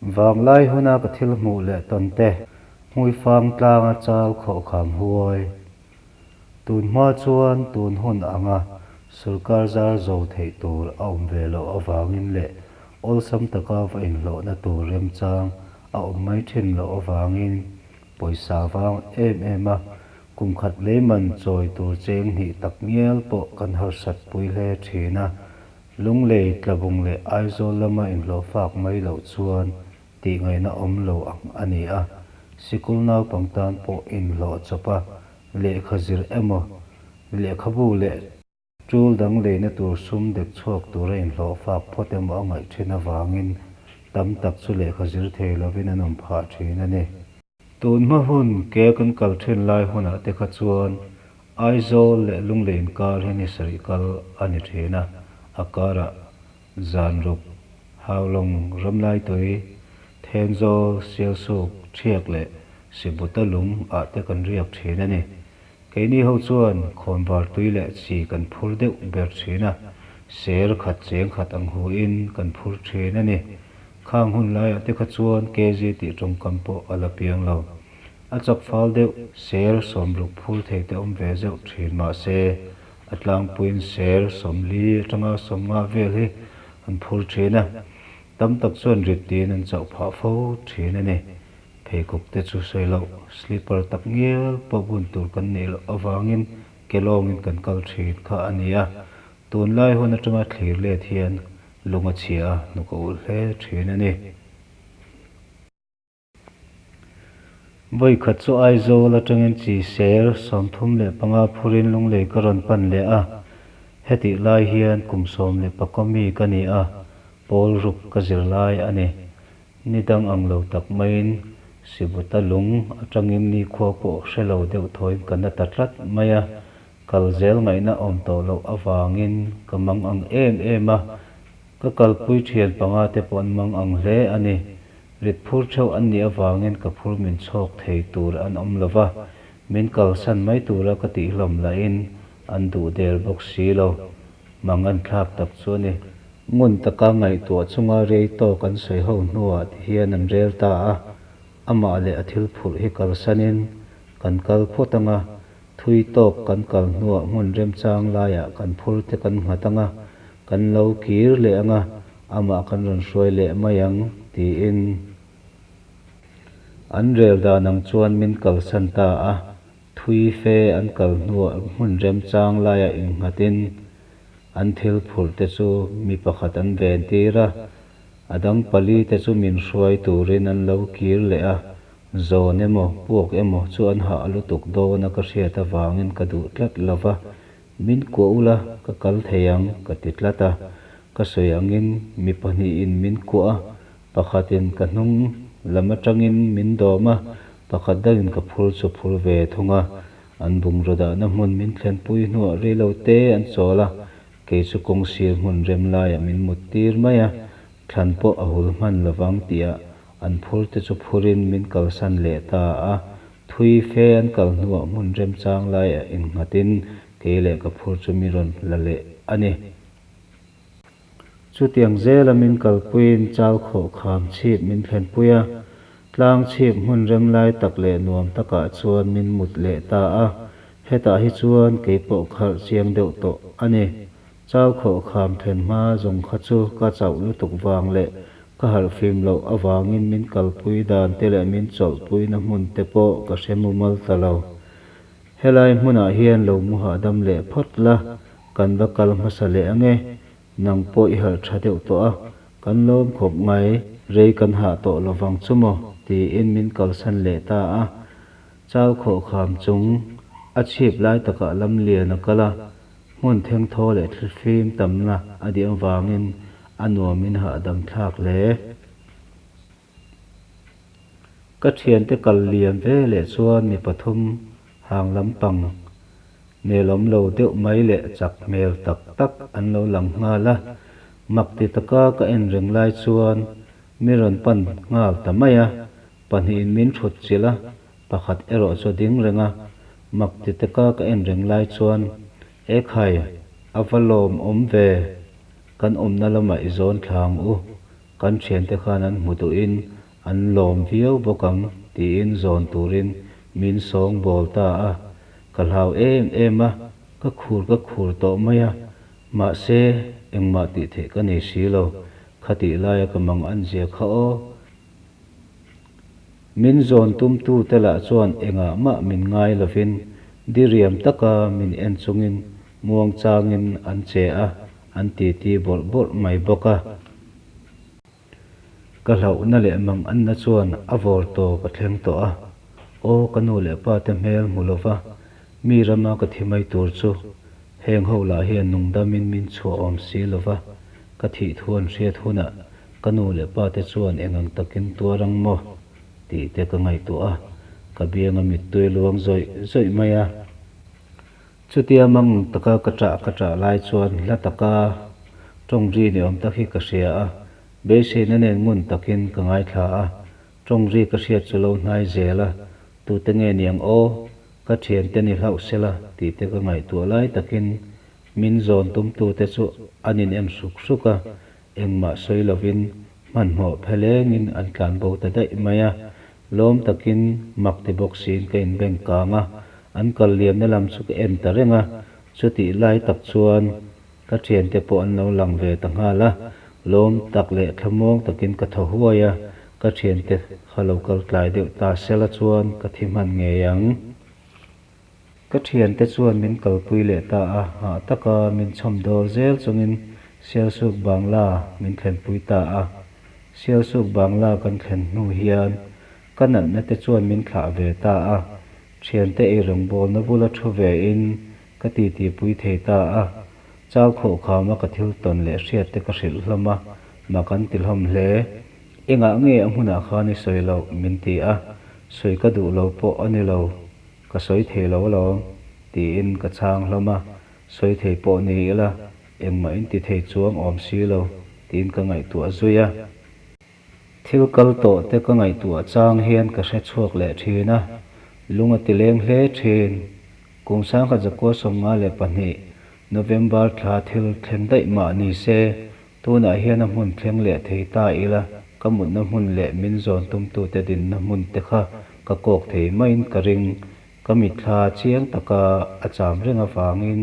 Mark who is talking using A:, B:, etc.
A: Vanglai huna ka thil hmuh leh tawn te, Hmuifang tlanga chal khawhkham huai. Tun hma chuan tun hun anga sorkar zar zo theih tur a awm ve loh avangin leh awlsam taka va inhlawhna tur remchang a awm mai thin loh avangin pawisa vang em em a kum khat lei man chawi tur cheng hnih tak ngial pawh kan harsat pui hle thin a. Lunglei, Tlabung leh Aizawl lama inhlawhfak mai loh chuan tih ngaihna awm lo ang a ni a, sikul naupang tan pawh inhlawh chawp a, lehkha zir emaw, lehkhabu leh tul dang leina tur sum dek chhuak tura inhlawhfak phawt emaw a ngaih thin avangin tam tak chu lehkha zir thei lovin an awm phah thin a ni. Tun hma hun ke kan kal thin lai hunah te kha chuan Aizawl leh Lunglei inkar hi ni sarih kal a ni thin a, a karah Zanruk, Haulawng, Ramlaitui, Thenzawl, Sialsuk, Thiak leh Sibuta lung ah te kan riak thin a ni. Keini ho chuan khawnvar tui leh chi kan phur deuh ber thin a, ser khat cheng khat ang huin kan phur thin a ni. Khang hun laiah te kha chuan KZ tih tawngkam pawh a la piang lo. A chak fal deuh, ser sawmruk phur thei te awm ve zeuh thin mah se, a tlangpuiin ser 40 atanga 50 vel hi an phur thin a, tam tak chuan rit tiin an chauh phah fo thin a ni. Pheikhawk te chu sawi loh, slipper tak ngial pawh bun tur kan neih loh avangin ke lawngin kan kal thin kha a ni a, tunlai hun atanga thlir let hian lung a chhia a, hnuk a ulh hle thin a ni. Vawi khat chu Aizawl atangin chi ser 35 phurin Lunglei ka rawn pan leh a, hetih lai hian kum 11 mi ka ni a, pawl ruk ka zir lai a ni. Ni dang ang lo tak maiin Sibuta lung atangin nikhua pawh hre lo deuh thawiin ka na ta tlat mai a, kal zel ngaihna awm tawh loh avangin ka mang ang em em a, ka kalpui thian panga te pawh an mang ang hle a ni. Rit phur theuh an nih avangin ka phur min chhawk thei tur an awm lo va, min kalsan mai tura ka tih hlawm lahin an duh der bawk si lo. Mang an thlak tak chu a ni. Ngun taka ngaihtuah chunga rei tawk an sawi ho hnuah ti hian an rel ta a, amah leh a thil phurh hi kalsanin kan kal phawt ang a, thui tawk kan kal hnuah hmun remchang laiah kan phur te kan nghat ang a, kan lo kir leh ang a, amah kan rawn hruai leh mai ang tiin an rel dan ang chuan min kalsan ta a. Thui fe an kal hnuah hmun remchang laiah innghatin an thil phurh te chu mi pakhat an ven tir a, a dang pali te chu min hruai turin an lo kir leh a, zawn emaw puak emaw chu an hah lutuk dawn a ka hriat avangin ka duh tlat lo va, min kuah ula ka kal thei ang ka ti tlat a, ka sawi angin mi pahnihin min kuah a, Pakhatin ka hnung lam atangin min dawm a, pakhat dangin ka phur chu phur ve thung a. An bungraw dahna hmun min thlenpui hnuah rilo te an chawl a, kei chu kawng sir hmun rem laiah min mut tir mai a, thlan pawh a hul hman lovang tihah an phur te chu phurin min kalsan leh ta a. Thui fe an kal hnuah hmun remchang laiah innghatin kei leh ka phur chu mi rawn la leh a ni. Chutiang zela min kalpuiin chal khawh kham chhip min thlenpui a, tlang chhip hmun rem lai tak leh nuam takah chuan min mut leh ta a, hetah hi chuan kei pawh kharh chiang deuh tawh a ni. Chal khawh kham thlen hma zawng kha chu ka chauh lutuk vang leh ka harh fim loh avangin min kalpui dan te leh min chawlhpuina hmun te pawh ka hre mumal ta lo. Helai hmunah hian lo mu hahdam leh phawt la, kan va kal hmasa leh ang e, nang pawh i harh tha deuh tawh a, kan lawm khawp ngai, rei kan hah tawh lovang chu maw? tiin min kalsan leh ta a. Chal khawh kham chung a chhip lai takah lam lian a kal a, hmun thengthaw leh thlifim tamna a dih avangin a nuamin hahdam thlak hle. Ka thiante kal liam ve leh chuan mi pathum hang lampang nelawm lo deuh mai leh chak hmel tak tak an lo lang nghal a, mak ti taka ka en reng lai chuan mi rawn pan nghal ta mai a, pahnihin min thut chilh a, pakhat erawh chu a ding reng a, mak ti taka ka en reng lai chuan Ekhai, a va lawmawm ve, kan awmna lamah i zawn thla ang u. Kan thiante khan an hmu duhin an lawm viau bawk ang tiin zawn turin min sawngbawl ta a. Ka hlau em em a, ka khur ka khur tawh mai a. Mahse, engmah tih theih ka nei si lo. Khatih laia ka mang an zia kha aw. Min zawn tumtute lah chuan engah mah min ngai lovin diriam taka min en chungin muangchangin an che a, an titi bawrh bawrh mai bawk a. Ka hlauhna leh mang anna chuan a vawr tawp a thleng tawh a, aw ka nu leh pa te hmel hmu lova mi rama ka thi mai tur chu heng ho lah hian nungdamin min chhuah awm si lova ka thih thu an hriat hunah ka nu leh pa te chuan eng ang takin tuar ang maw tih te ka ngaihtuah a, ka bianga mittui luang zawih zawih mai a. Chutia mang taka ka ṭah ka ṭah lai chuan hla taka ṭawng ri ni awm tak hi ka hria a, beiseina nen ngun takin ka ngaithla a, ṭawng ri ka hriat chu lo hnai zel a, tute nge niang aw, ka ṭhiante ni hlauh sela tih te ka ngaihtuah lai takin min zawn tumtute chu an in en hruk hruk a, engmah sawi lovin hmanhmawh phelengin an tlanbo ta daih mai a, Lawm takin mak ti bawk siin ka inbeng kang a, an kal liamna lam chu ka en ta reng a, chutih lai tak chuan ka thiante pawh an lo lang ve ta nghal a, lawm tak leh thlamuang takin ka thaw huai a, ka thiante kha lo kal tlai deuh ta sela chuan ka thi hman ngei ang. Ka thiante chuan min kalpui leh ta a, hah taka min chhawm dawl zel chungin Sialsuk Bangla min thlenpui ta a. Sialsuk Bangla kan thlen hnu hian ka natna te chuan min thlah ve ta a, thiante eirawngbawlna bula thu ve in ka titi pui thei ta a. Chau khawhkhama ka thil tawn leh hriat te ka hrilh hlawm a, mak an ti hlawm hle. Engah nge a hmunah khan i sawi loh? min ti a, sawi ka duh lo pawh a ni lo. Ka sawi thei lo alawm, tiin ka chhang hlawm a, sawi thei pawh ni ila, engmah in ti thei chuang awm si lo, tiin ka ngaihtuah zui a. Thil kal tawh te ka ngaihtuah chang hian ka hre chhuak leh thin a, lung a ti leng hle thin. Kum sangkhat zakua 52, November thla thil thleng daih mah ni se, Tunah hian a hmun thleng leh thei ta ila, ka mutna hmun leh min zawn tumtute dinna hmun te kha ka kawk thei maiin ka ring. Ka mitthla chiang taka a cham reng avangin.